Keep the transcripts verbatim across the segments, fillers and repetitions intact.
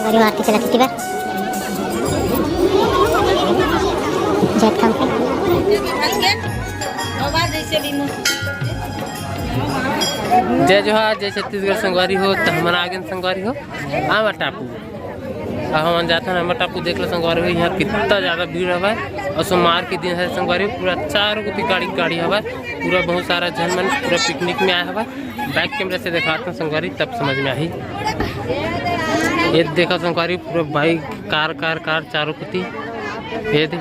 अरे, आरती चला थी, ठीक है। जय खान। जय जोहार, जय छत्तीसगढ़ संगवारी हो। त हमन आगे संगवारी हो आमा टापू। अब हमन जाथन आमा टापू। देख लो संगवारी हो, यहाँ कितना ज्यादा भीड़ हवय। और सोमवार के दिन है संगवारी हो, पूरा चारों कोती गाड़ी गाड़ी हवय। पूरा बहुत सारा झन मन पूरा पिकनिक में आए हवय। बैक कैमरा से दिखाता हूँ संगवारी, तब समझ में आही। ये देखा संगवारी, पूरा बाइक, कार, कार, कार चारों कोती। ये दे,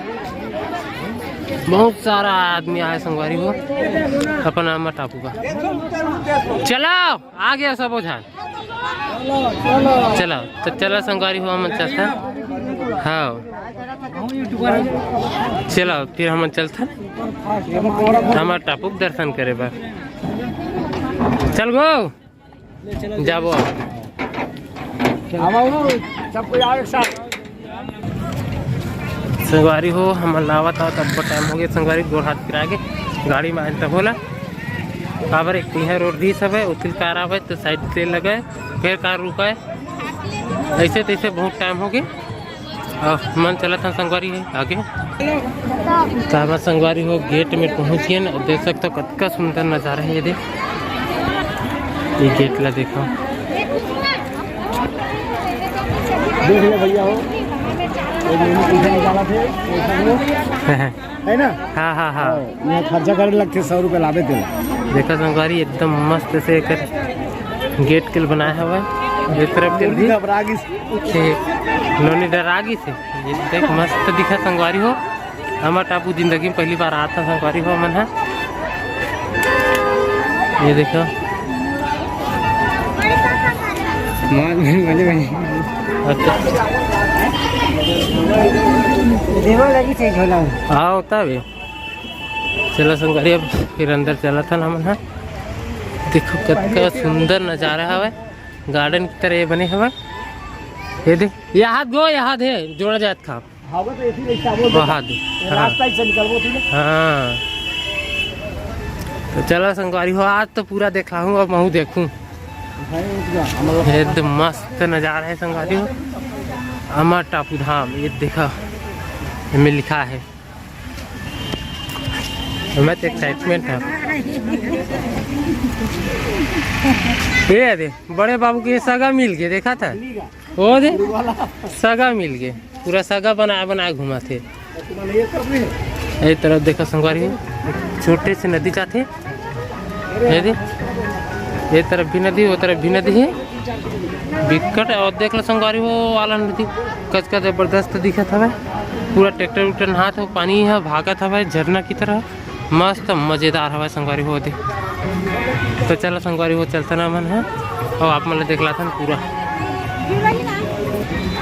बहुत सारा आदमी आए संगवारी हो, अपन आमा टापू का। चलाओ, आ गया सब ओझा। चलाओ, तो चला संगवारी हो, हमन चलथन। हाँ, चलाओ, फिर हमन चलथन आमा टापू के दर्शन करे बर। चल गो। जाबो। संगवारी हो, हमन लावत आवत अब्बड़ टाइम हो गया संगवारी, गोड़ हाथ पिरा के गाड़ी में आए तब होला। काबर एक तिहा रोड भी सब है, उतिल कार आवे तो साइड से लगे, फिर कार रुकाए, ऐसे तैसे बहुत टाइम हो गया। अउ मन चलत हन संगवारी हे आगे। त हमर संगवारी हो गेट में पहुंच गेन। अउ देख सकथव कतका सुंदर नजारा हे ये दे। ये गेट ला देखव। देख ले भैया हो, ये जो पीछे निकाला थे, ये सब लोग। है ना? हाँ, हाँ, हाँ। हाँ, यहाँ खर्चा करे लगथे सौ रुपया लावे तेला। देखा संगवारी, एकदम मस्त से एकर गेट के बनाए हवय। ये तरफ के भी नोनी डरा गिस। ठीक, नोनी डरा गिस हे। ये देख, मस्त दिखत संगवारी हो। आमा टापू जिंदगी में पहली बार आता संगवारी हो मन ह। ये देखो। अच्छा। देवा लगी थे झोला। आओ तब। चला संगवारी, अब फिर अंदर चलत हन हमन ह। देखो कतका सुंदर नजारा हवय, गार्डन की तरह ये बने हवय। ये दे, ये हाथ गो, ये हाथ हे, जोड़ा जात खा। हाँ, वो तो ऐसी नहीं, क्या बोलते वो हैं? हाथ दे। ये हाँ। रास्ता ही से निकलबो, ठीक है? हाँ। तो चला संगवारी हो, आज तो पूरा देखाहूँ, अब महू देखूँ। भाई, उठ गया, हम लोग एकदम मस्त नजारा है संगवारी हो। अमर टापू धाम, ये देखा, इनमें लिखा है। मैं तो एक्साइटमेंट है। ये दे, बड़े बाबू के सगा मिल गए, देखा था? ओ दे, सगा मिल गए, पूरा सगा बनाए बनाए घुमाथे। ये तरफ देखा संगवारी हो, छोटे से नदी जाथे। ये दे, ये तरफ भी नदी, वो तरफ भी नदी है। बिकट, और देख लो संगवारी हो, वो वाला नदी कतका जबरदस्त दिखत हवय। पूरा ट्रैक्टर उक्टर नहात हो, पानी ह भागत हवय झरना की तरह। मस्त मजेदार हवय संगवारी हो दे। तो चलो संगवारी हो, चलथन हमन ह, अउ आप मन ल देखलाथन पूरा।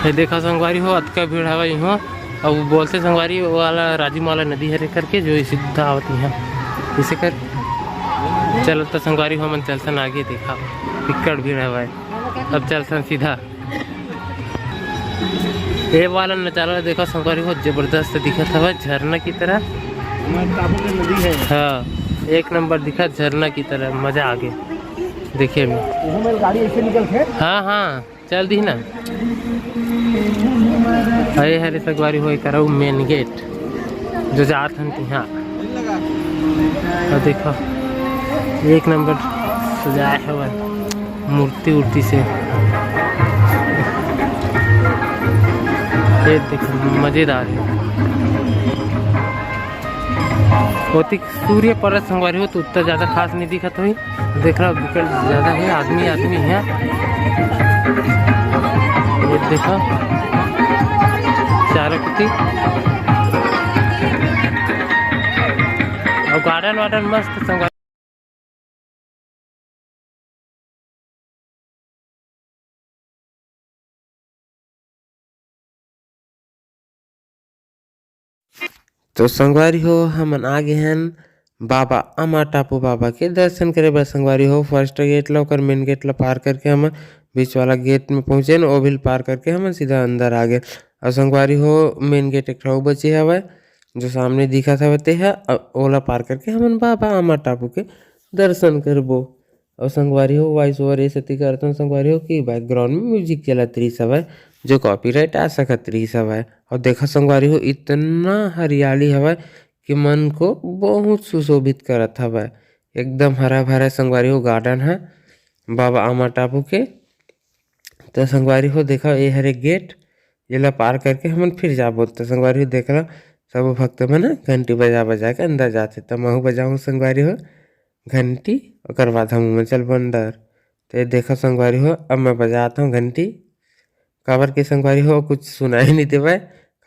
ये देखा संगवारी हो, अतका भीड़ हवय इहाँ। अउ बोलथे संगवारी, वो वाला राजिम वाला नदी हरे करके, जो ये सीधा आवत इहाँ, इसे कर। चलो तो संगवारी हो, हमन चलथन आगे, देखा बिकट भीड़ हवय। अब चलथन सीधा। ये वाला नजारा देखो संगवारी हो, जबरदस्त दिखत हवय झरना की तरह। हमारे टापू में नदी है। हाँ, एक नंबर दिखा झरना की तरह, मजा आ गया देखे में। वो मेरी गाड़ी ऐसे निकल के। हाँ, हाँ, चल दी ना। अरे हरे संगवारी हो, करऊ मेन गेट जो जात हन तिहाँ। और देखो, एक नंबर सजाए हवय मूर्ति उर्ति से। ये देखो, मजेदार है। ओती सूर्य परत संगवारी हो, तो उतना ज्यादा खास नहीं दिखत होही। देख रहा, बिकट ज्यादा है, आदमी, आदमी है। ये देखो, चारों कुती। और गार्डन वार्डन मस्त संगवारी। तो संगवारी हो, हमन आ गे हन बाबा अमा टापू बाबा के दर्शन करे बर। संगवारी हो, फर्स्ट गेट ला, ओकर मेन गेट ला पार करके हमन बीच वाला गेट में पहुँचेन, ओ भी पार करके हमन सीधा अंदर आ गेन। और संगवारी हो, मेन गेट एक ठो बचे हवय, जो सामने दिखत हवय, ते ह, अ, ओला पार करके हमन बाबा अमा टापू के दर्शन करबो। अउ संगवारी हो, वॉइस ओवर ए सेती करथन संगवारी हो कि बैकग्राउंड में म्यूजिक चलत रहिस हवय, जो कॉपीराइट आ सकत रहिस हवय। अउ देखा संगवारी हो, इतना हरियाली हवय कि मन को बहुत सुशोभित करत हवय। एकदम हरा भरा संगवारी हो गार्डन ह बाबा आमा टापू के। त संगवारी हो देखा, ये हरे गेट, येला पार करके हमन फिर जाबो। त संगवारी हो देख ला, सब भक्त मन ह घंटी बजा बजा के अंदर जाथे। त महू बजाहूँ संगवारी हो घंटी, ओकर बाद हम चलबो अंदर। त ये देखा संगवारी हो, अब मैं बजात हूँ घंटी, काबर के संगवारी हो कुछ सुनाई नहीं देवय,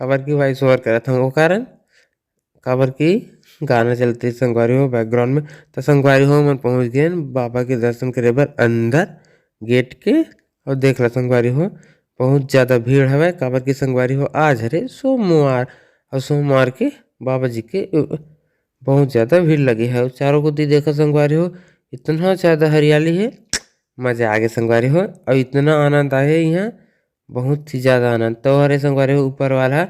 काबर की वॉइस ओवर करत हूँ, वो कारण काबर कि गाना चलते संगवारी हो बैकग्राउंड में। त संगवारी हो, मन पहुंच गए बाबा के दर्शन करे बर अंदर गेट के। और देख ला संगवारी हो, बहुत ज्यादा भीड़ हवय, काबर कि संगवारी हो आज हरे सोमवार, और सोमवार के बाबा जी के अ, बहुत ज्यादा भीड़ लगे है। और चारों कोती देखा संगवारी हो, इतना ज्यादा हरियाली है, मजा आ गया संगवारी हो। और इतना आनंद आए यहाँ, बहुत ही ज्यादा आनंद। तो हरे संगवारी हो, ऊपर वाला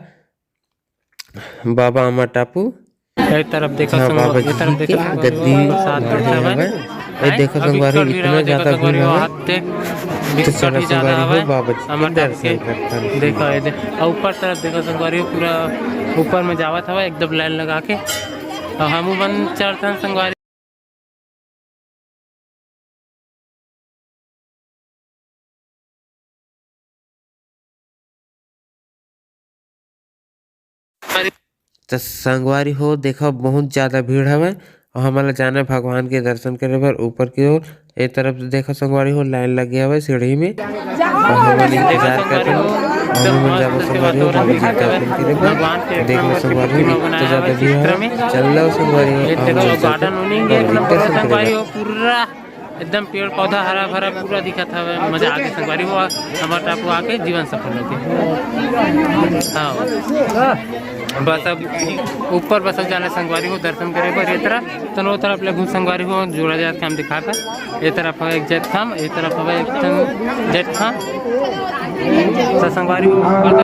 बाबा आमा टापू। ए तरफ देखो हाँ, संगवा-, बाबा ए तरफ जी देखो के संगवारी हो, गद्दी प्रसाद माढ़े बैठा हवय। हवय। ए हैं? देखो अब संगवारी हो, इतना ज्यादा भीड़ हवय। हाथ ते तो बिस्कट चला ही ज्यादा संगवारी हो, हवय। बाबा जी के आमा टापू दर्शन के। करथन। देखो, ए दे-, अउ ऊपर तरफ देखो संगवारी हो, पूरा ऊपर में जावत हवय, एकदम लाइन लगा के। अउ हमू मन चढ़थन संगवारी। त संगवारी हो, देखा, बहुत ज्यादा भीड़ हवय और हमन ला जाना है भगवान के दर्शन करे बर ऊपर की ओर। ए तरफ देखा संगवारी हो, लाइन लगे हवय सीढ़ी में और हमन इंतजार करत हन। हमन जाबो संगवारी हो, बाबा जी के दर्शन करे बर। देख लो संगवारी हो, इतना ज्यादा भीड़ हवय। चल लो संगवारी हो, हमन गार्डन बने हे, बाबा जी के दर्शन करे बर। पूरा एकदम पेड़ पौधा हरा भरा पूरा दिखत हवे, मजा आ गया संगवारी हो, आमा टापू आके जीवन सफल हो गया। हाँ, बस अब ऊपर बस अब जाना संगवारी हो दर्शन करे बर। ये तरफ तनो तरफ ले घूम संगवारी हो, जोड़ा जात काम दिखाता। ये तरफ हवे एक जैतखाम, ये तरफ हवे एक ठन जैतखाम। तो संगवारी हो ऊपर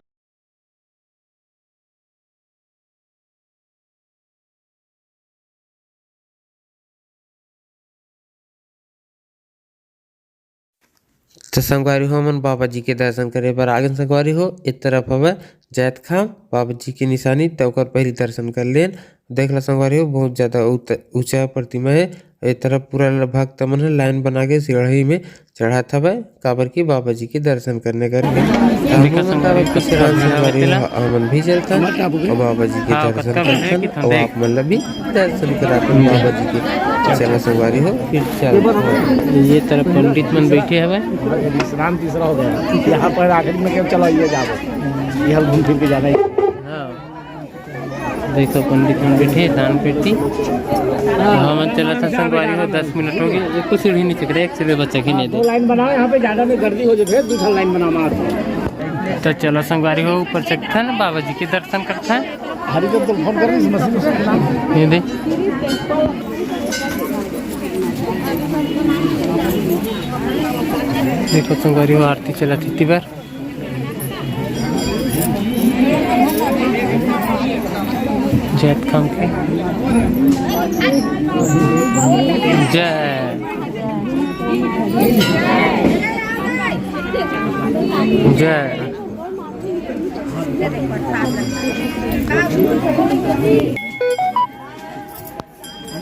तो संगवारी हो, हमन बाबा जी के दर्शन करे बर आ गेन संगवारी हो। ए तरफ हवय जैतखाम बाबा जी के निशानी, त ओकर पहिली दर्शन कर लेन। देख ला संगवारी हो, बहुत ज्यादा उत-, ऊंचा प्रतिमा हे। ए तरफ पूरा ल-, भक्त मन ह लाइन बना के सीढ़ी में चढ़त हवय, काबर कि बाबा जी के दर्शन करने करके हमन भी चलथन और बाबा जी के दर्शन करथन और आप मन ला भी दर्शन कराथन बाबा जी के। चला संगवारी हो, फिर चल। ये तरफ पंडित मन बैठे हवय। विश्राम तीसरा हो गया, यहाँ पर आखिर में क्या चला, ये जाओ, यहाँ घूम फिर के जाना है। हाँ। देखो पंडित मन बैठे दान पेटी। हमन चलत हन संगवारी हो, दस मिनट हो गए, एको सीढ़ी नहीं चघ रहे, एक सीढ़ी बच्चा की नहीं दे। लाइन बनाओ, यहाँ पे ज्यादा में गर्दी हो जाए, दो ठन लाइन बनाओ मार। तो चलो संगवारी हो, ऊपर चढ़थन, बाबा जी के दर्शन करथन। हरी जब तो फोन कर रही मशीन, ये दे। देखो संगवारी हो, आरती चलत हे तिबर। जैतखाम के जय। जय।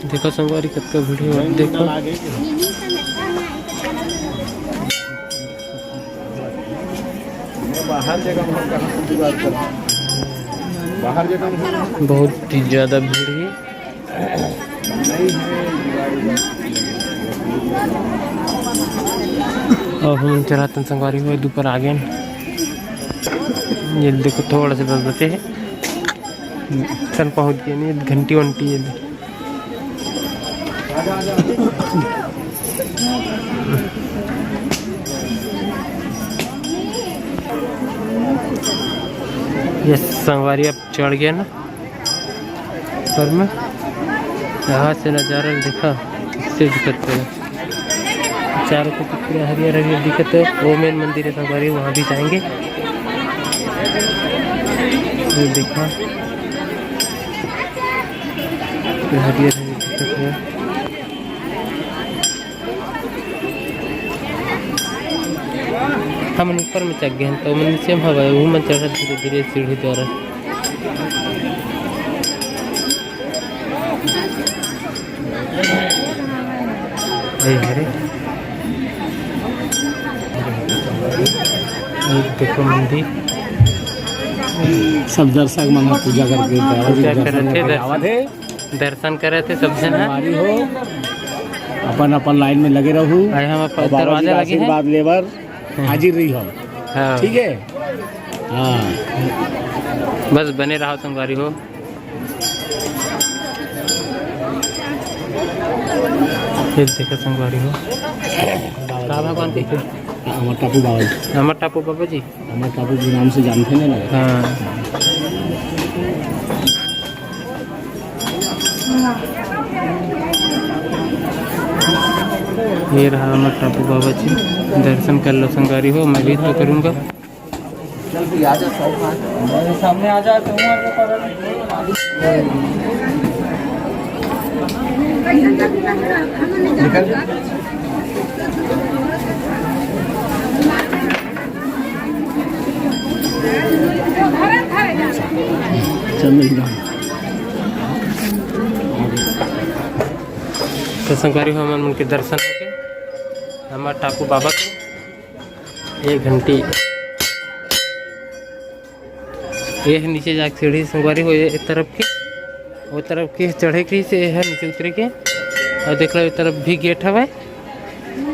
देखो संगवारी, कतका भीड़ हे, देखो। बाहर जगह में हम कहाँ से जुगाड़ करें? बाहर जगह में हम बहुत ही ज्यादा भीड़ हे। अब हम चलथन संगवारी हो, ऊपर आ गेन। ये देखो, थोड़ा सा बस बचे हे। चल पहुंच गए नहीं, घंटी वंटी ये दे। ये संगवारी अब चढ़ गया ना ऊपर में। यहाँ से नज़ारा देखा, इससे दिक्कत है। चारों को पूरा हरियर हरियर दिखत है। वो मेन मंदिर है संगवारी, वहाँ भी जाएंगे। ये देखा, ये हरियर हरियर दिखत है। हमन ऊपर में चढ़ गए हैं, तो मन नीचे में हवा है, वो मन चढ़त धीरे धीरे सीढ़ी द्वारा। ए हरे। ए देखो मंदिर। सब दर्शक मन ह पूजा करके बाबा जी के पूजा दर्शन करत हे, करके दर्शन। आवत हे। दर्शन करत हे सब झन ह। संगवारी हो, अपन अपन लाइन में लगे रहू। अरे हम अपन और बाबा जी दरवाजा के लगे हैं। आशीर्वाद लेबर हाजिर रही हम। हाँ। ठीक है। हाँ। बस बने रहो संगवारी हो। फिर देखो संगवारी हो। का भगवान कहिथे? अमर टापू बाबा जी। अमर टापू बाबा जी। अमर टापू के नाम से जानथे ना। हाँ। ये रहा अमर टापू बाबा जी। दर्शन कर लो संगवारी हो, मैं भी तो करूँगा। चल भी आ जा, सामने आ जा, तुम आ जा। निकल। चल नहीं रहा। तो संगवारी हो, हमन मन के दर्शन होके अमर टापू बाबा के एक घंटी ये ह नीचे जाके सीढ़ी संगवारी हो, ए तरफ के, ओ तरफ के चढ़े के से, ए ह नीचे उतरे के। और देख लो, ए तरफ भी गेट हवय,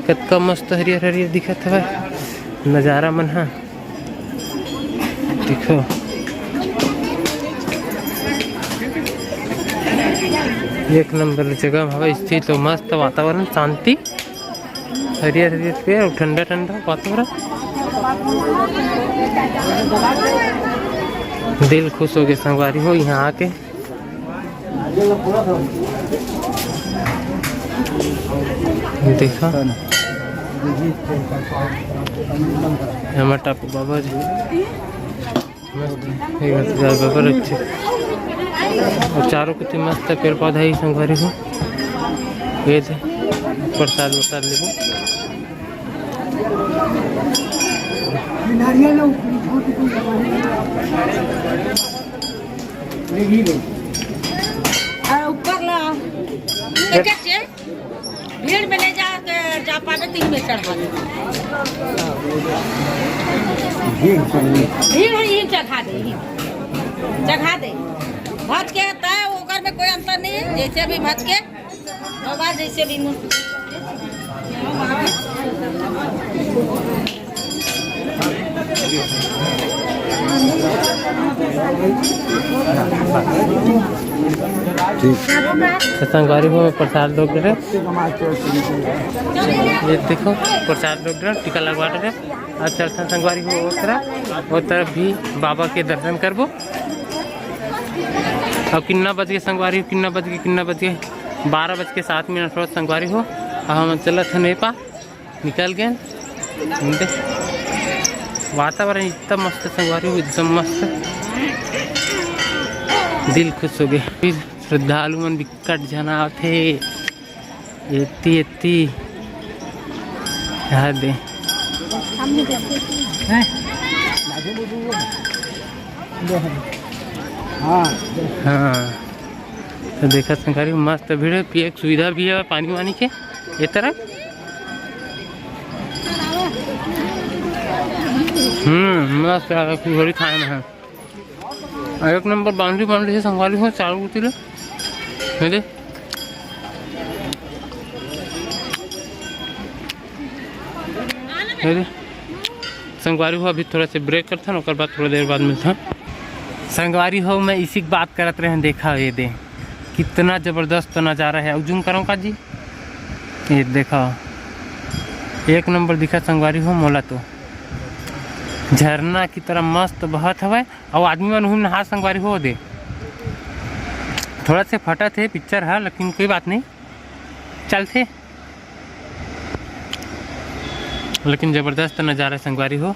कतका मस्त हरियर हरियर दिखत हवय नजारा मन ह। देखो, एक नंबर जगह हवय, स्थित हो, मस्त वातावरण, शांति। हरियर हरियर पेड़ अउ ठंडा ठंडा वातावरण, दिल खुश हो गए संगवारी हो यहाँ आके। देखा, हमर टापू बाबा जी। मस्त, एक हजार बाबा रखे। और चारों कुती मस्त पेड़ पौधा ही संगवारी हो। ये दे, प्रसाद वरसाद लेबो। आ, ऊपर ला। ये भीड़ में ले जा के जा पावे, तीन में चढ़ा दे। भीड़ है, यहीं चढ़ा दे, यहीं चढ़ा दे। भज के तय ओकर में कोई अंतर नहीं है, जैसे भी भज के बाबा जैसे भी मुन- ठीक। तो संगवारी हो, प्रसाद लोग रहे। ये देखो, प्रसाद लोग रहे, टीका लगवा रहे। अब चलथन संगवारी हो, ओ तरफ, ओ तरफ भी बाबा के दर्शन करबो। अब कितना बज गए संगवारी हो, कितना बज गए, कितना बज गए? बारह बज के सात मिनट होत संगवारी हो। अब हम चलत हन ए पार। निकल गए। वातावरण इतना मस्त संगवारी हो, एकदम मस्त, दिल खुश हो गए। फिर श्रद्धालु मन बिकट झन आथे, एती एती। यहाँ दे। हाँ। तो देखा संगवारी, मस्त भीड़ है, पिए के सुविधा भी है पानी वानी के। ये तरफ हम्म, मस्त है, कुछ बड़ी खाए में है। एक नंबर बाउंड्री बन रही है संगवारी हो, चारों कुती ले। ये दे। ये दे। संगवारी हो, अभी थोड़ा से ब्रेक करथन, ओकर बाद थोड़ा देर बाद मिलथन। संगवारी हो, मैं इसी की बात करत रहें, देखा ये दे, कितना जबरदस्त नज़ारा है। अउ जूम करंव का जी, ये देखा, एक नंबर दिखा संगवारी हो मोला तो। झरना की तरह मस्त बहत हवय, अउ आदमी मन उही में नहात संगवारी हो दे। थोड़ा से फटत हे पिक्चर ह, लेकिन कोई बात नहीं, चलथे। लेकिन जबरदस्त नज़ारा संगवारी हो।